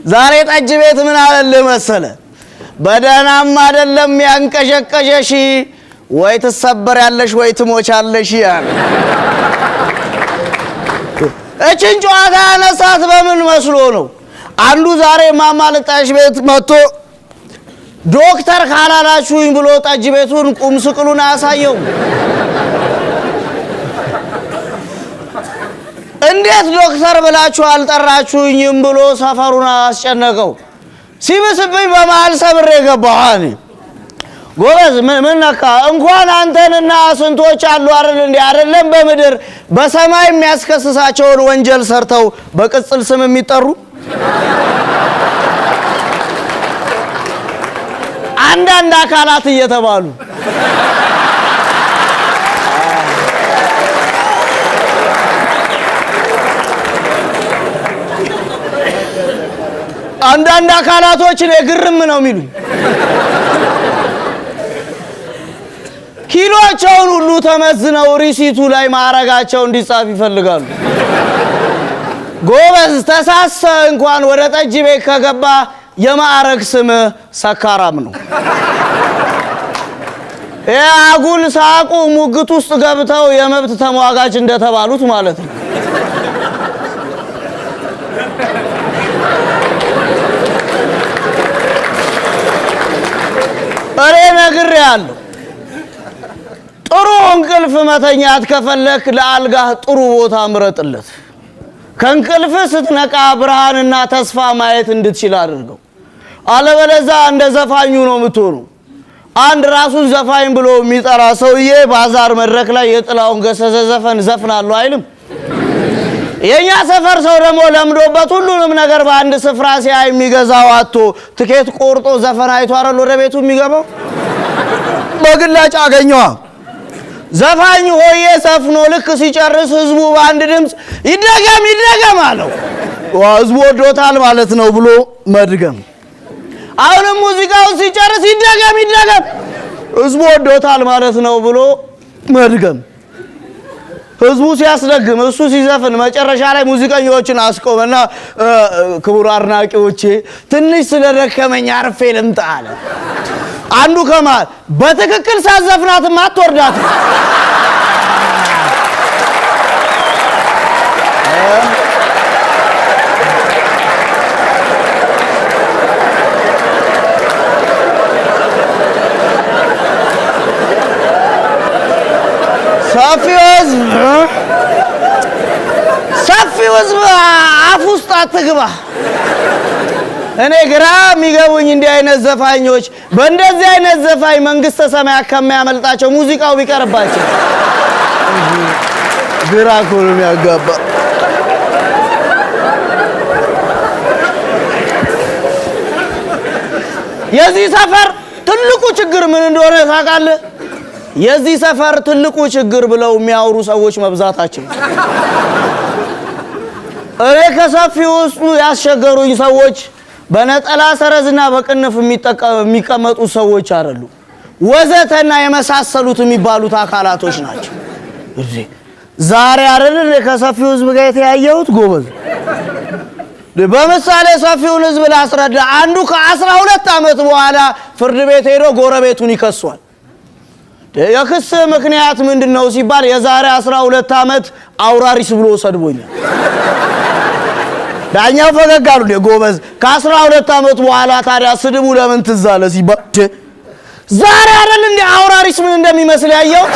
ዛሬ ጠጅ ቤት ምን አለልህ መሰለ? በደህናም አይደለም ያንቀዠቀዠሽ፣ ወይ ትሰበሪያለሽ ወይ ትሞቻለሽ ያለ። እችን ጨዋታ ያነሳት በምን መስሎ ነው? አንዱ ዛሬ ማማ ልጣሽ ቤት መጥቶ ዶክተር ካላላችሁኝ ብሎ ጠጅ ቤቱን ቁም ስቅሉን አያሳየውም። እንዴት ዶክተር ብላችሁ አልጠራችሁኝም ብሎ ሰፈሩን አስጨነቀው። ሲብስብኝ በመሀል ሰብሬ ገባሁ። እኔ ጎበዝ ምን ነካ? እንኳን አንተንና ስንቶች አሉ አይደል እንዴ? አይደለም በምድር በሰማይ የሚያስከስሳቸውን ወንጀል ሰርተው በቅጽል ስም የሚጠሩ አንዳንድ አካላት እየተባሉ። አንዳንድ አካላቶችን የግርም ነው የሚሉኝ። ኪሎቸውን ሁሉ ተመዝነው receipt ኡ ላይ ማዕረጋቸው እንዲጻፍ ይፈልጋሉ። ጎበዝ ተሳሰ እንኳን ወደ ጠጅ ቤት ከገባ የማዕረግ ስም ሰካራም ነው። የአጉል ሳቁ ሙግት ውስጥ ገብተው የመብት ተሟጋች እንደተባሉት ማለት ነው። እኔ ነግሬሃለሁ። ጥሩ እንቅልፍ መተኛት ከፈለክ ለአልጋህ ጥሩ ቦታ ምረጥለት። ከእንቅልፍ ስትነቃ ብርሃንና ተስፋ ማየት እንድትችል አድርገው። አለበለዛ እንደ ዘፋኙ ነው የምትሆኑ። አንድ ራሱን ዘፋኝ ብሎ የሚጠራ ሰውዬ ባዛር መድረክ ላይ የጥላሁን ገሰሰ ዘፈን ዘፍናለሁ አይልም። የኛ ሰፈር ሰው ደግሞ ለምዶበት ሁሉንም ነገር በአንድ ስፍራ ሲያይ የሚገዛው አጥቶ ትኬት ቆርጦ ዘፈን አይቶ አይደል ወደ ቤቱ የሚገባው። በግላጭ አገኘዋ። ዘፋኝ ሆዬ ሰፍኖ ልክ ሲጨርስ ህዝቡ በአንድ ድምፅ ይደገም ይደገም አለው። ህዝቡ ወዶታል ማለት ነው ብሎ መድገም። አሁንም ሙዚቃውን ሲጨርስ ይደገም ይደገም፣ ህዝቡ ወዶታል ማለት ነው ብሎ መድገም። ህዝቡ ሲያስደግም እሱ ሲዘፍን መጨረሻ ላይ ሙዚቀኞችን አስቆመና ክቡር አድናቂዎቼ ትንሽ ስለደከመኝ አርፌ ልምጣ አለ። አንዱ ከመሃል በትክክል ሳዘፍናትም አትወርዳትም። ሰፊው ህዝብ ሰፊው ህዝብ አፍ ውስጥ አትግባ። እኔ ግራ የሚገቡኝ እንዲህ አይነት ዘፋኞች በእንደዚህ አይነት ዘፋኝ መንግስተ ሰማያት ከሚያመልጣቸው ሙዚቃው ቢቀርባቸው ግራ እኮ ነው የሚያጋባ። የዚህ ሰፈር ትልቁ ችግር ምን እንደሆነ ታውቃለህ? የዚህ ሰፈር ትልቁ ችግር ብለው የሚያወሩ ሰዎች መብዛታቸው። እኔ ከሰፊው ውስጡ ያስቸገሩኝ ሰዎች በነጠላ ሰረዝና በቅንፍ የሚቀመጡ ሰዎች አይደሉ፣ ወዘተና የመሳሰሉት የሚባሉት አካላቶች ናቸው። ዛሬ አይደል እኔ ከሰፊው ህዝብ ጋር የተያየሁት ጎበዝ። በምሳሌ ሰፊውን ህዝብ ላስረዳ። አንዱ ከ12 ዓመት በኋላ ፍርድ ቤት ሄዶ ጎረቤቱን ይከሷል። የክስ ምክንያት ምንድን ነው ሲባል የዛሬ 12 ዓመት አውራሪስ ብሎ ሰድቦኛል። ዳኛው ፈገግ አሉ። ጎበዝ ከ12 ዓመት በኋላ ታዲያ ስድቡ ለምን ትዝ አለ ሲባል ዛሬ አይደል እንዴ አውራሪስ ምን እንደሚመስል ያየሁት።